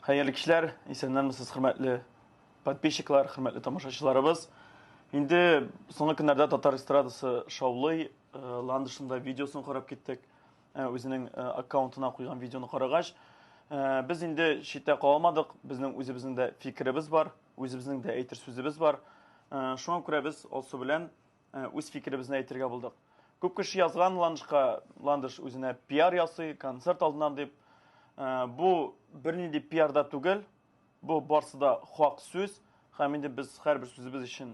Хәерле кичләр, исәннәрмесез, хөрмәтле подписчиклар, хөрмәтле тамашачыларыбыз. Инде соңгы көннәрдә татар эстрадасы шаулый, Ландышның да видеосын карап киттек. Үзенең аккаунтына куйган видеоны карагач, без инде читтә кала алмадык, безнең үзебезнең дә фикеребез бар, үзебезнең дә әйтер сүзебез бар. Шуңа күрә без Алсу белән үз фикеребезне әйтергә булдык. Күп кеше язган Ландышка, Ландыш үзенә пиар ясый, концерт алдыннан дип. Бу бернинди пиар да түгел, бу барсы да хак сүз. Һәм инде без һәрбер сүзебез өчен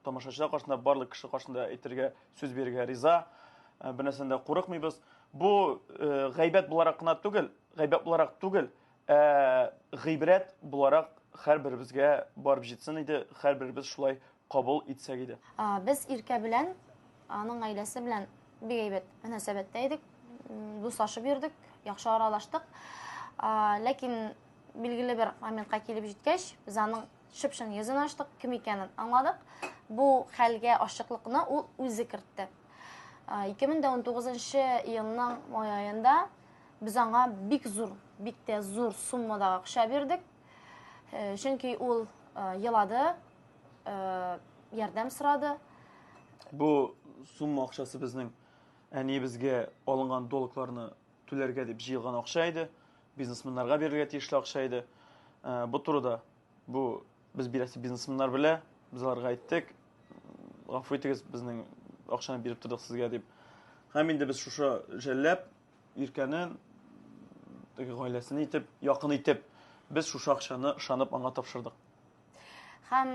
тамашачылар каршында, барлык кеше каршында әйтергә, сүз бирергә риза. Бер нәрсәдән дә курыкмыйбыз. Бу гайбәт буларак кына түгел, гайбәт буларак түгел, ә гыйбрәт буларак һәрберебезгә барып җитсен иде, һәрберебез шулай кабул итсәк иде. Без Иркә белән, аның гаиләсе белән бик әйбәт мөнәсәбәттә идек, дуслашып йөрдек, яхшы аралаштык. Ләкин билгеле бер моментка килеп җиткәч, без аның чып-чын йөзен ачтык, кем икәнен аңладык. Бу хәлгә ачыклыкны ул үзе кертте. 2019 елның май аенда без аңа бик зур, бик тә зур суммадагы акча бирдек. Чөнки ул елады, ярдәм сорады. Бу сумма акчасы безнең әниебезгә алынган долгларны түләргә дип җыелган акча иде. Бизнесменнарга бирергә тиешле акча иде. Бу турыда бу без бирәсе бизнесменнар белә, без аларга әйттек, гафу итегез, безнең акчаны биреп тордык сезгә дип. Һәм инде без шушы жәлләп Иркәне теге гаиләсен итеп, якын итеп, без шушы акчаны ышанып аңа тапшырдык. Һәм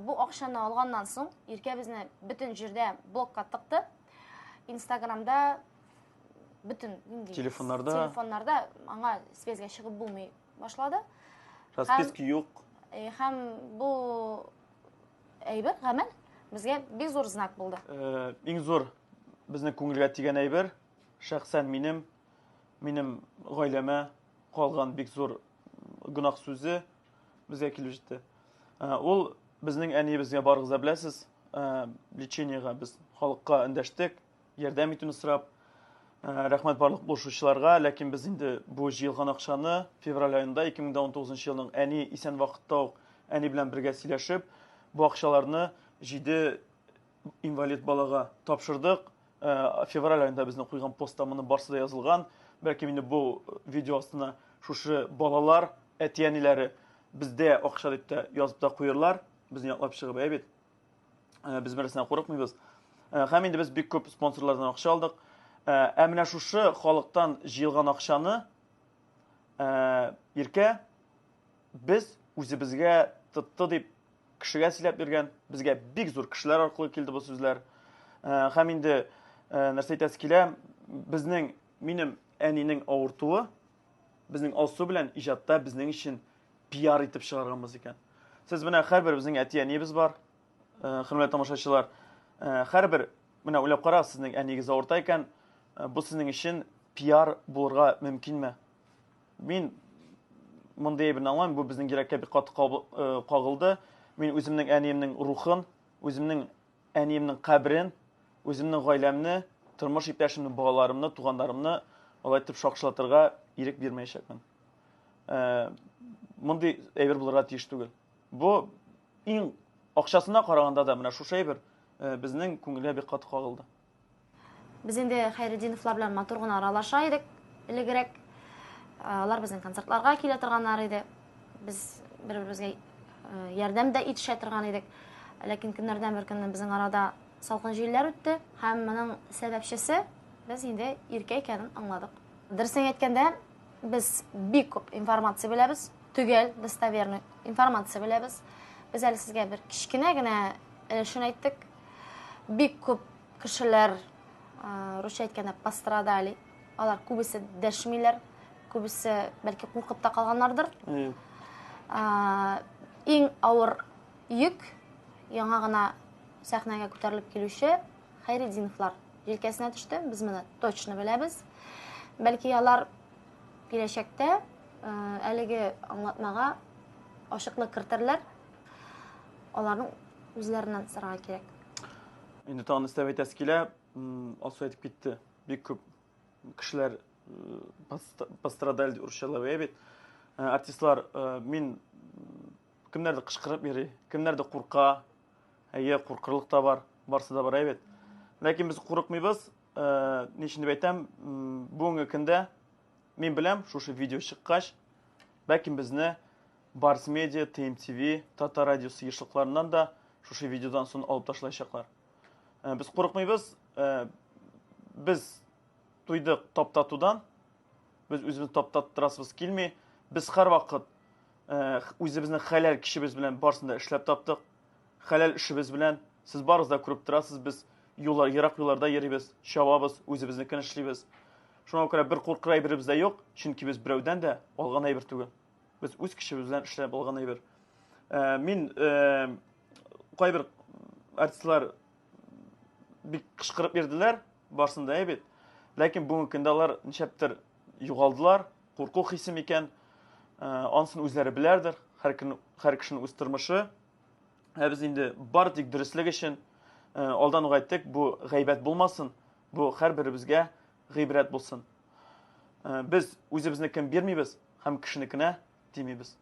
бу акчаны алганнан соң Иркә безне бөтен җирдә блокка тыкты. Инстаграмда бөтен нинди телефоннарда телефоннарда аңа связьгә чыгып булмый башлады. Расписка юк. Һәм бу әйбер, гамәл безгә бик зур знак булды. Иң зур безнең күңелгә тигән әйбер, шәхсән минем, минем гаиләмә калган бик зур гөнаһ сүзе безгә килеп җитте. Ул безнең әниебезгә барыгыз да беләсез, лечениега без халыкка эндәштек, ярдәм итүне сорап. Рәхмәт барлык булышучыларга, ләкин без инде бу җыелган акчаны февраль аенда 2019 елның әни исән вакытта ук әни белән бергә сөйләшеп, бу акчаларны 7 инвалид балага тапшырдык. Февраль аенда безнең куйган постта моны барсы да язылган. Бәлки инде бу видео астына шушы балалар, әти-әниләре бездә акча дип тә язып та куерлар, безне яклап чыгып, әй бит. Без берсеннән курыкмыйбыз. Һәм инде без бик күп спонсорлардан акча алдык. Ә менә шушы халыктан җыелган акчаны Иркә без үзебезгә тотты дип кешегә сөйләп йөргән, безгә бик зур кешеләр аркылы килде бу сүзләр. Һәм инде нәрсә әйтәсе килә, безнең, минем әнинең авыртуы безнең Алсу белән иҗатта безнең өчен пиар итеп чыгарганбыз икән. Сез менә һәрберебезнең әти-әниебез бар, хөрмәтле тамашачылар. Һәрбер, менә уйлап карагыз, сезнең әниегез авырта икән, бу сезнең өчен пиар булырга мөмкинме? Мин мондый әйберне аңламыйм, бу безнең йөрәккә бик каты кагылды. Мин үземнең әниемнең рухын, үземнең әниемнең каберен, үземнең гаиләмне, тормыш иптәшемне, балаларымны, туганнарымны алай итеп шакшылатырга ирек бирмәячәкмен. Мондый әйбер булырга тиеш түгел. Бу иң акчасына караганда да менә шушы әйбер безнең күңелгә бик каты кагылды. Без инде Хәйретдиновлар белән матур гына аралаша идек элегрәк. Алар безнең концертларга килә торганнар иде. Без бер-беребезгә ярдәм дә итешә торган идек. Ләкин көннәрдән бер көнне безнең арада салкын җилләр үтте һәм моның сәбәпчесе без инде Иркә икәнен аңладык. Дөресен әйткәндә, без бик күп информация беләбез, төгәл, достоверный информация беләбез. Без әле сезгә бер кечкенә генә өлешен әйттек. Бик күп кешеләр, русча әйткәндә, пострадали. Алар күбесе дәшмиләр, күбесе бәлки куркып та калганнардыр. Иң авыр йөк яңа гына сәхнәгә күтәрелеп килүче Хәйретдиновлар җилкәсенә төште. Без моны точно беләбез. Бәлки алар киләчәктә әлеге аңлатмага ачыклык кертерләр. Аларның үзләреннән сорарга кирәк. Инде тагын өстәп әйтәсе килә, Алсу әйтеп китте, бик күп кешеләр пострадали дип урысчалап әйтә бит. Артистлар, мин кемнәрдер кычкырып йөри, кемнәрдер курка. Әйе, куркырлык та бар, барсы да бар әйбәт. Ләкин без курыкмыйбыз. Ни өчен дип әйтәм, бүгенге көндә мин беләм, шушы видео чыккач, бәлкем безне Барс Медиа, ТМТВ, Татар радиосы ешлыкларыннан да шушы видеодан соң алып ташлаячаклар. Без курыкмыйбыз, без туйдык таптатудан, без үзебезне таптаттырасыбыз килми. Без һәрвакыт үзебезнең хәләл көчебез белән барысын да эшләп таптык. Хәләл эшебез белән сез барыгыз да күреп торасыз, без юллар, ерак юлларда йөрибез, чабабыз, үзебезнекен эшлибез. Шуңа күрә бер куркыр әйберебез дә юк, чөнки без берәүдән дә алган әйбер түгел. Без үз көчебез белән эшләп алган әйбер. Мин кайбер артистлар бик кычкырып йөрделәр, барсын да әйбит. Ләкин бүгенге көндә алар ничәптер югалдылар, курку хисе микән, анысын үзләре беләрдер, һәр көн, һәр кешенең үз тормышы. Ә без инде бар тик дөреслек өчен алдан ук әйттек, бу гайбәт булмасын, бу һәрберебезгә гыйбрәт булсын. Без үзебезнекен бирмибез һәм кешенекенә тимибез.